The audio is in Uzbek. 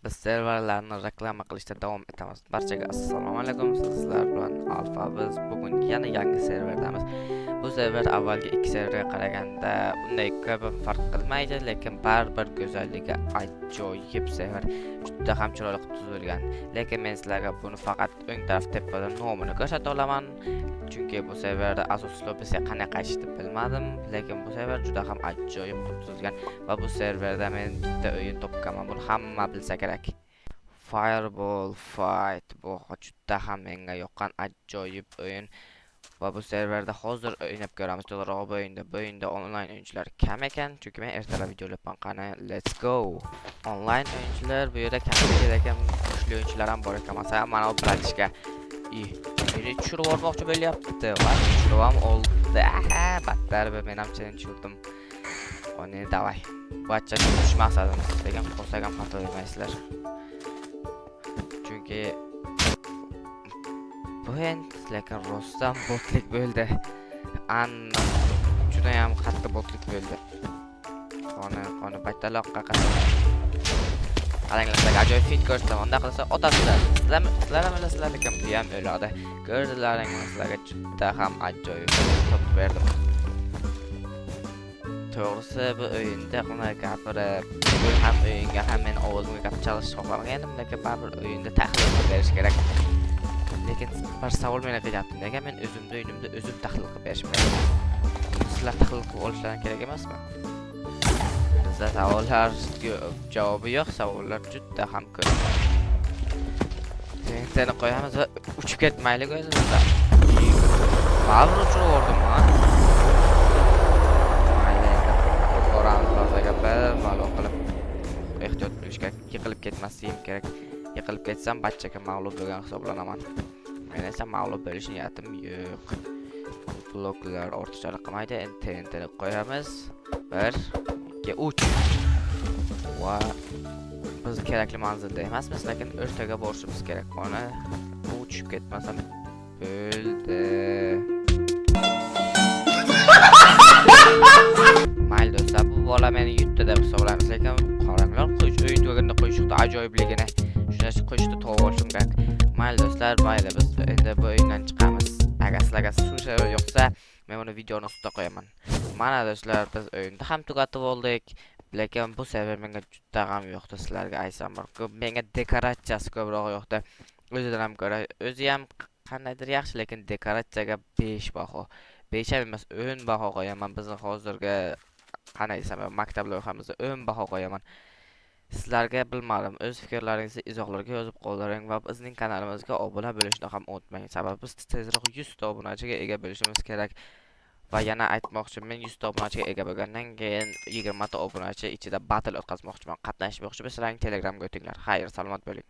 Biz serverlarni reklama qilishda davom etamiz. Barchaga assalomu alaykum. Sizlar bilan Alfa. Biz bugun yana yangi serverdamiz. Bu server avvalgi ikki serverga qaraganda unday ko'p farq qilmaydi, lekin baribir go'zalligi ajoyib server. Juda ham chiroyli qilib tuzilgan. Lekin men sizlarga buni faqat o'ng taraf tepada nomini ko'rsata olaman. Chunki bu serverda asosiy lobbysiga qanday qaytishni bilmadim, lekin bu server juda ham ajoyib qilib tuzilgan va bu serverda men bitta o'yin topganman. Buni hamma bilsa kerak. Fireball Fight bu juda ham menga yoqqan ajoyib o'yin va bu serverda hozir o'ynab ko'ramiz. To'g'rirog'i bu o'yinda. Bu o'yinda onlayn o'yinchilar kam ekan, chunki men ertalab videolayapman. Qani, let's go. Onlayn o'yinchilar bu yerda kam, lekin kuchli o'yinchilar ham bor ekan. Masalan, mana bu братишка. I, meni tushirib yubormoqchi bo'lyapti va tushirib ham oldi. Aha, battar bir men ham seni tushirdim. Qani, давай. Bachcha tushirish maqsadimiz, lekin qolsak ham xafa bo'lmaysizlar. Chunki bu endi lekin rostdan botlik bo'ldi. Aniq judayam qattiq botlik bo'ldi. Qoni, qoni bataloqqa qarang. Qaranglar, sizlarga ajoyib fit ko'rsataman. Unda qilsa otasizlar. Sizlar ham bilasizlar, lekin bu ham o'ladi. Ko'rdilaringmi, sizlarga juda ham ajoyib topib berdim. To'g'risi bu o'yinda qanday gapirib, bugun ham o'yinga ham men ovozimga gap chalishni xohlamagan edim, lekin baribir o'yinda tahlil qilib berish kerak. Lekin bir savol meni qiynayapti. Nega men o'zimni o'yinimda o'zim tahlil qilib berishim kerak? Sizlar tahlil qilib olishlaring kerak emasmi? Bizda savollar javobi yo'q, savollar juda ham ko'p. TNTni qo'yamiz va uchib ketmaylik o'zimizdan. Baribir uchirib yubordim, ha? Mayli, endi boramiz bazaga bir balo qilib ehtiyot bo'lish kerak. Yiqilib ketmasligim kerak. Yiqilib ketsam bachchaga mag'lub bo'lgan hisoblanaman. Men esa mag'lub bo'lish niyatim yo'q. Bloklar ortiqchalik qilmaydi. Endi TNTni qo'yamiz. 1 2 3 va biz kerakli manzilda emasmiz, lekin o'rtaga borishimiz kerak. Qani, bu tushib ketmasam bo'ldi. Mayli do'stlar, bu bola meni yutdi deb hisoblaymiz, lekin qaranglar, qo'yish o'yin tugaganda qo'shiqni ajoyibligini. Shunday qo'shiqni topib olishim kerak. Mayli do'stlar, mayli, biz endi bu o'yindan chiqamiz. Agar sizlarga shu yoqsa, men buni videoni ustida qo'yaman. Mana do'stlar, biz o'yinni ham tugatib oldik. Lekin bu server menga juda ham yoqdi, sizlarga aytsam bir. Ko'p menga dekoratsiyasi ko'proq yoqdi. O'zidan ham ko'ra, o'zi ham qandaydir yaxshi, lekin dekoratsiyaga 5 baho. 5 ham emas, 10 baho qo'yaman. Bizni hozirgi qanday desam, maktab loyihamizda 10 baho qo'yaman. Sizlarga bilmadim, o'z fikrlaringizni izohlarga yozib qoldiring va bizning kanalimizga obuna bo'lishni ham unutmang. Sababi biz tezroq 100 ta obunachiga ega bo'lishimiz kerak. Va yana aytmoqchi, men 100 ta obunachiga ega bo'lgandan keyin 20 ta obunachi ichida battle o'tkazmoqchiman. Qatnashmoqchi bo'lsalaring Telegramga o'tinglar. Xayr, salomat bo'ling.